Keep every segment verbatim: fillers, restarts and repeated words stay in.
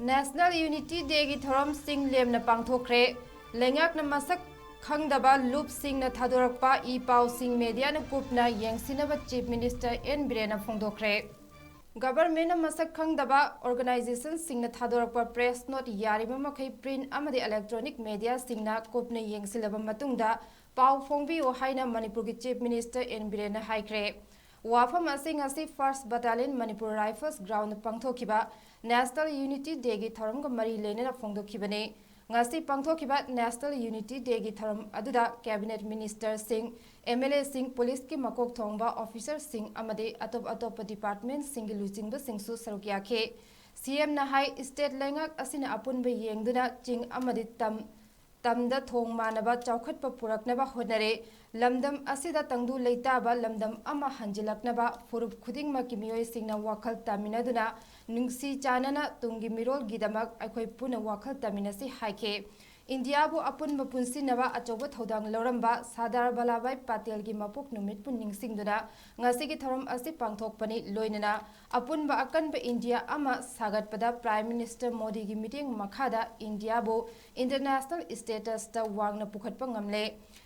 National Unity Dayꯒꯤ ꯊꯧꯔꯝꯁꯤꯡ ꯂꯦꯝꯅ ꯄꯥꯡꯊꯣꯛꯈ꯭ꯔꯦ꯫ ꯂꯩꯉꯥꯛꯅ ꯃꯁꯛ ꯈꯪꯗꯕ ꯂꯨꯞꯁꯤꯡꯅ ꯊꯥꯗꯣꯔꯛꯄ ꯏ ꯄꯥꯎꯁꯤꯡ ꯃꯦꯗꯤꯌꯥꯅ ꯀꯨꯞꯅ ꯌꯦꯡꯁꯤꯟꯅꯕ Chief Minister N ꯕꯤꯔꯦꯟꯅ ꯐꯣꯡꯗꯣꯛꯈ꯭ꯔꯦ꯫ Governmentꯅ ꯃꯁꯛ ꯈꯪꯗꯕ organizationꯁꯤꯡꯅ ꯊꯥꯗꯣꯔꯛꯄ press note ꯌꯥꯔꯤꯕ ꯃꯈꯩ print ꯑꯃꯗꯤ electronic mediaꯁꯤꯡꯅ ꯀꯨꯞꯅ ꯌꯦꯡꯁꯤꯜꯂꯕ ꯃꯇꯨꯡꯗ ꯄꯥꯎ ꯐꯣꯡꯕꯤꯌꯨ ꯍꯥꯏꯅ ꯃꯅꯤꯄꯨꯔꯒꯤ Chief Minister N ꯕꯤꯔꯦꯟꯅ ꯍꯥꯏꯈ꯭ꯔꯦ꯫ ꯋꯥꯐꯝ ꯑꯁꯤ ꯉꯁꯤ First Battalion Manipur Rifles Ground ꯄꯥꯡꯊꯣꯛꯈꯤꯕ National Unity Dayꯒꯤ ꯊꯧꯔꯝꯒ ꯃꯔꯤ ꯂꯩꯅꯅ ꯐꯣꯡꯗꯣꯛꯈꯤꯕꯅꯤ꯫ ꯉꯁꯤ ꯄꯥꯡꯊꯣꯛꯈꯤꯕ National Unity Dayꯒꯤ ꯊꯧꯔꯝ ꯑꯗꯨꯗ Cabinet Ministerꯁꯤꯡ, MLAꯁꯤꯡ, ꯄꯨꯂꯤꯁꯀꯤ ꯃꯀꯣꯛ ꯊꯣꯡꯕ officerꯁꯤꯡ ꯑꯃꯗꯤ ꯑꯇꯣꯞ ꯑꯇꯣꯞꯄ departmentꯁꯤꯡꯒꯤ ꯂꯨꯆꯤꯡꯕꯁꯤꯡꯁꯨ ꯁꯔꯨꯛ ꯌꯥꯈꯤ꯫ CMꯅ ꯍꯥꯏ, state ꯂꯩꯉꯥꯛ ꯑꯁꯤꯅ ꯑꯄꯨꯟꯕ ꯌꯦꯡꯗꯨꯅ ꯆꯤꯡ ꯑꯃꯗꯤ ꯇꯝ, ꯇꯝꯗ ꯊꯣꯡ ꯃꯥꯟꯅꯕ ꯆꯥꯎꯈꯠꯄ ꯄꯨꯔꯛꯅꯕ ꯍꯣꯠꯅꯔꯦ꯫ ꯂꯝꯗꯝ ꯑꯁꯤꯗ ꯇꯪꯗꯨ ꯂꯩꯇꯥꯕ ꯂꯝꯗꯝ ꯑꯃ ꯍꯟꯖꯤꯜꯂꯛꯅꯕ ꯐꯨꯔꯨꯞ ꯈꯨꯗꯤꯡꯃꯛꯀꯤ ꯃꯤꯑꯣꯏꯁꯤꯡꯅ ꯋꯥꯈꯜ ꯇꯥꯃꯤꯟꯅꯗꯨꯅ ꯅꯨꯡꯁꯤ ꯆꯥꯟꯅꯅ ꯇꯨꯡꯒꯤ ꯃꯤꯔꯣꯜꯒꯤꯗꯃꯛ ꯑꯩꯈꯣꯏ ꯄꯨꯟꯅ ꯋꯥꯈꯜ ꯇꯥꯃꯤꯟꯅꯁꯤ ꯍꯥꯏꯈꯤ꯫ ꯏꯟꯗꯤꯌꯥꯕꯨ ꯑꯄꯨꯟꯕ ꯄꯨꯟꯁꯤꯟꯅꯕ ꯑꯆꯧꯕ ꯊꯧꯗꯥꯡ ꯂꯧꯔꯝꯕ ꯁꯔꯗꯥꯔ ꯚꯜꯂꯥꯚꯚꯥꯏ ꯄꯇꯦꯜꯒꯤ ꯃꯄꯣꯛ ꯅꯨꯃꯤꯠꯄꯨ ꯅꯤꯡꯁꯤꯡꯗꯨꯅ ꯉꯁꯤꯒꯤ ꯊꯧꯔꯝ ꯑꯁꯤ ꯄꯥꯡꯊꯣꯛꯄꯅꯤ꯫ ꯂꯣꯏꯅꯅ ꯑꯄꯨꯟꯕ ꯑꯀꯟꯕ ꯏꯟꯗꯤꯌꯥ ꯑꯃ ꯁꯥꯒꯠꯄꯗ Prime Minister ꯃꯣꯗꯤꯒꯤ ꯃꯤꯠꯌꯦꯡ ꯃꯈꯥꯗ ꯏꯟꯗꯤꯌꯥꯕꯨ international statusꯇ ꯋꯥꯡꯅ ꯄꯨꯈꯠꯄ ꯉꯝꯂꯦ꯫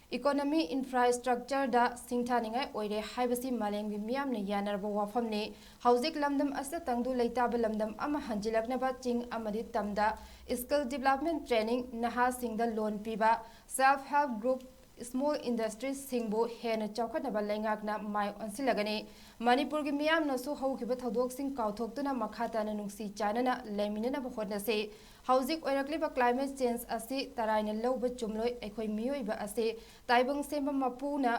Economy, infrastructureꯗ ꯁꯤꯡꯊꯥꯅꯤꯡꯉꯥꯏ ꯑꯣꯏꯔꯦ ꯍꯥꯏꯕꯁꯤ ꯃꯥꯂꯦꯝꯒꯤ ꯃꯤꯌꯥꯝꯅ ꯌꯥꯅꯔꯕ ꯋꯥꯐꯝꯅꯤ꯫ ꯍꯧꯖꯤꯛ ꯂꯝꯗꯝ ꯑꯁꯤꯗ ꯇꯪꯗꯨ ꯂꯩꯇꯥꯕ ꯂꯝꯗꯝ ꯑꯃ ꯍꯟꯖꯤꯜꯂꯛꯅꯕ ꯆꯤꯡ ꯑꯃꯗꯤ ꯇꯝꯗ skill development training, ꯅꯍꯥꯁꯤꯡꯗ loan ꯄꯤꯕ, self help group, small industriesꯁꯤꯡꯕꯨ ꯍꯦꯟꯅ ꯆꯥꯎꯈꯠꯅꯕ ꯂꯩꯉꯥꯛꯅ ꯃꯥꯏ ꯑꯣꯟꯁꯤꯜꯂꯒꯅꯤ꯫ ꯃꯅꯤꯄꯨꯔꯒꯤ ꯃꯤꯌꯥꯝꯅꯁꯨ ꯍꯧꯈꯤꯕ ꯊꯧꯗꯣꯛꯁꯤꯡ ꯀꯥꯎꯊꯣꯛꯇꯨꯅ ꯃꯈꯥ ꯇꯥꯅ ꯅꯨꯡꯁꯤ ꯆꯥꯟꯅꯅ ꯂꯩꯃꯤꯟꯅꯅꯕ ꯍꯣꯠꯅꯁꯤ꯫ ꯍꯧꯖꯤꯛ ꯑꯣꯏꯔꯛꯂꯤꯕ climate change ꯑꯁꯤ ꯇꯔꯥꯏꯅ ꯂꯧꯕ ꯆꯨꯝꯂꯣꯏ꯫ ꯑꯩꯈꯣꯏ ꯃꯤꯑꯣꯏꯕ ꯑꯁꯤ ꯇꯥꯏꯕꯪ ꯁꯦꯝꯕ ꯃꯄꯨꯅ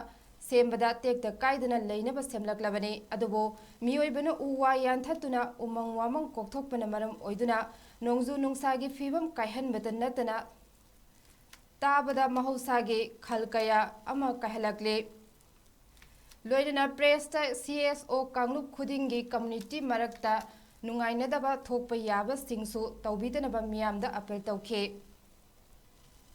ꯁꯦꯝꯕꯗ ꯇꯦꯛꯇ ꯀꯥꯏꯗꯅ ꯂꯩꯅꯕ ꯁꯦꯝꯂꯛꯂꯕꯅꯤ꯫ ꯑꯗꯨꯕꯨ ꯃꯤꯑꯣꯏꯕꯅ ꯎ ꯋꯥ ꯌꯥꯟꯊꯠꯇꯨꯅ ꯎꯃꯪ ꯋꯥꯃꯪ ꯀꯣꯛꯊꯣꯛꯄꯅ ꯃꯔꯝ ꯑꯣꯏꯗꯨꯅ ꯅꯣꯡꯖꯨ ꯅꯨꯡꯁꯥꯒꯤ ꯐꯤꯕꯝ ꯀꯥꯏꯍꯟꯕꯇ ꯅꯠꯇꯅ ꯇꯥꯕꯗ ꯃꯍꯧꯁꯥꯒꯤ ꯈꯜ ꯀꯌꯥ ꯑꯃ ꯀꯥꯏꯍꯜꯂꯛꯂꯤ꯫ ꯂꯣꯏꯅꯅ pressꯇ CSO ꯀꯥꯡꯂꯨꯞ ꯈꯨꯗꯤꯡꯒꯤ community ꯃꯔꯛꯇ ꯅꯨꯡꯉꯥꯏꯅꯗꯕ ꯊꯣꯛꯄ ꯌꯥꯕꯁꯤꯡꯁꯨ ꯇꯧꯕꯤꯗꯅꯕ ꯃꯤꯌꯥꯝꯗ appeal ꯇꯧꯈꯤ꯫